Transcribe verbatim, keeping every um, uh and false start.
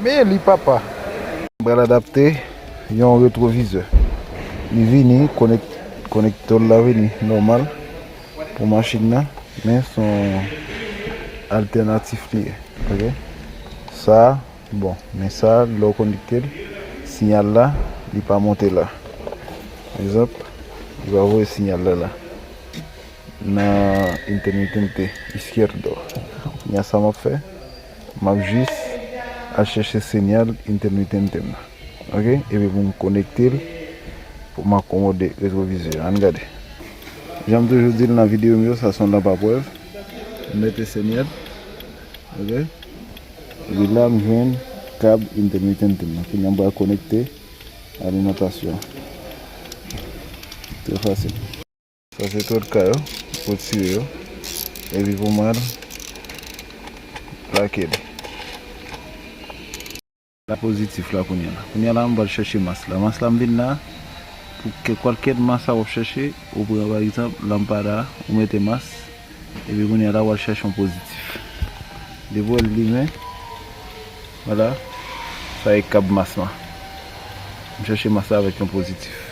Men li papa. M pral adapte yon retwovizè. Li vini, konek, konektè l la vini nòmal pou machin nan, men se yon altènatif li ye. Ok? Sa, bon, men sa, lè w konekte l, siyal la, li pa monte la. Egzanp, li pa voye siyal la la. Nan intermitente izquierdo. Kounye a sa m ap fè, m ap jis al chèche siyal intermitente m nan. Ok? Epi pou m konekte l, pou m akomode retwovizè a. Ann gade. Jan m toujou di l nan videyo m yo, sa se yon lanp a prèv. M mete siyal. Ok? Epi la, m jwenn kab intermitente m nan. Kounye a m pral konekte alimantasyon. Trè fasil. Sa se tout kay yo, retire yo. Epi pou m al plake l. La pozitif la kounye a la. Kounye a la, m pral chèche mas la. Mas la, m vin la, pou kèlkèt mas sa w ap chèche, ou pran pa egzanp, lanpada, ou mete mas, epi kounye a la, w al chèche yon pozitif. Depi w wè l limen, vwala, sa e kab mas la. M chèche mas la avèk yon pozitif.